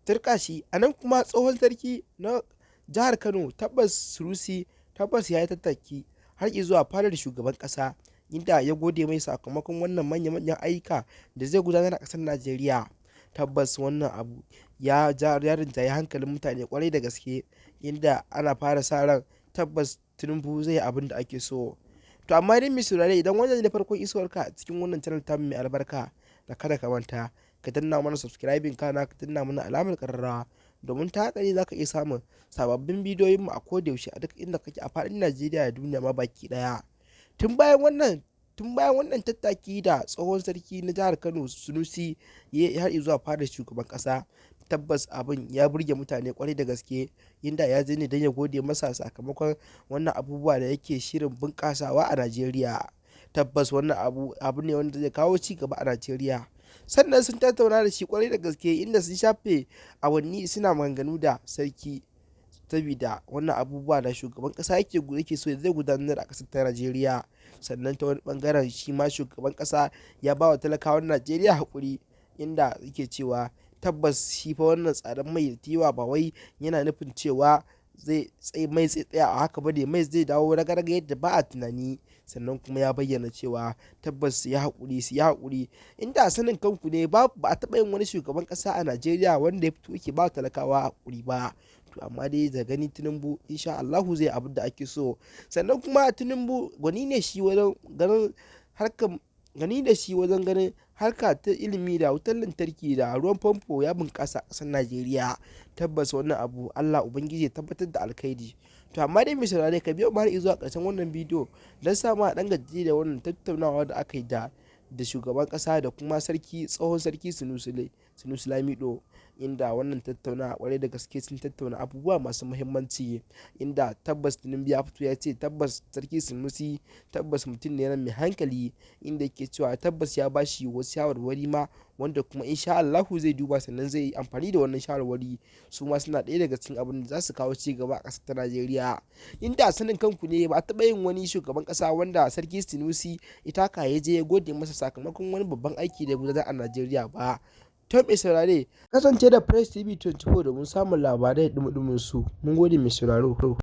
Turƙashi. A nan kuma tsohon sarki na jihar Kano, tabbas Sunusi, tabbas ya yi tattaki har zuwa fadar shugaban ƙasa, inda ya gode mai sakamakon wannan manya-manyan ayyuka da zai gudanar a ƙasar Najeriya. Tabbas wannan abu ya rinjayi hankalin mutane kwarai da gaske, inda ana fara sa ran tabbas Tinubu zai yi abin da ake so. To amma dai mai saurare, idan wannan ne farkon isowarka a cikin wannan channel tamu mai albarka, da kada ka manta ka danna mana subscribing, kana ka danna mana alamar ƙararrawa, domin ta haka ne za ka iya samun sababbin bidiyoyinmu a kodayaushe, a duk inda kake a faɗin Najeriya da duniya ma baki ɗaya. Tun bayan wannan tattaki da tsohon sarki na jihar Kano Sunusi ya har zuwa fadar shugaban ƙasa, tabbas abin ya burge mutane kwarai da gaske, inda ya je ne don ya gode masa sakamakon wannan abubuwa da yake shirin bunƙasawa a Najeriya. Tabbas wannan abu abu ne wanda zai kawo ci gaba a Najeriya. Sannan sun tattauna da shi kwarai da gaske, inda sun shafe awanni suna maganganu da sarki sabida wannan abubuwa da shugaban kasa yake so zai gudanar a kasar ta Najeriya. Sannan ta wani bangaren, shi ma shugaban kasa ya ba wa talakawan Najeriya haƙuri, inda yake cewa tabbas shi fa wannan tsadar mai da tiwa ba wai yana nufin cewa zai tsaye mai zai tsaya a haka bane, mai zai dawo raga-raga yadda ba a tunani. Sannan kuma ya bayyana cewa tabbas su yi haƙuri, su yi haƙuri, inda sanin kanku ne ba a taɓa yin wani shugaban ƙasa a Najeriya wanda ya fito yake ba talakawa haƙuri ba. To amma dai da gani Tinubu insha Allahu zai abin da ake so. Sannan kuma Tinubu gwani ne shi wajen ganin harka ta ilimi da wutar lantarki da ruwan famfo ya bunƙasa a ƙasar Najeriya. Tabbas wannan abu, Allah Ubangiji ya tabbatar da alkhairi. To amma dai mai saurare, ka biyo mu har zuwa ƙarshen wannan bidiyo don samun ɗan gaji da wannan tattaunawa da aka yi da shugaban ƙasa da kuma sarki, tsohon sarki Sunusi Lamido, inda wannan tattaunawa kwarai da gaske sun tattauna abubuwa masu muhimmanci, inda tabbas Tinubu ya fito ya ce tabbas sarki Sunusi tabbas mutum ne mai hankali, inda yake cewa tabbas ya bashi wasu shawarwari ma wanda kuma insha Allahu zai duba, sannan zai yi amfani da wannan shawarwari. Su ma suna ɗaya daga cikin abin da za su kawo ci gaba a ƙasar ta Najeriya, inda sanin kanku ne ba a taɓa yin wani shugaban ƙasa wanda sarki Sunusi itaka ya je ya gode masa sakamakon wani babban aiki da ya gudanar a Najeriya ba. To mai saurare, kasance da Press TV 24 domin samun labarai da ɗumi su. Mun gode, mai sauraro.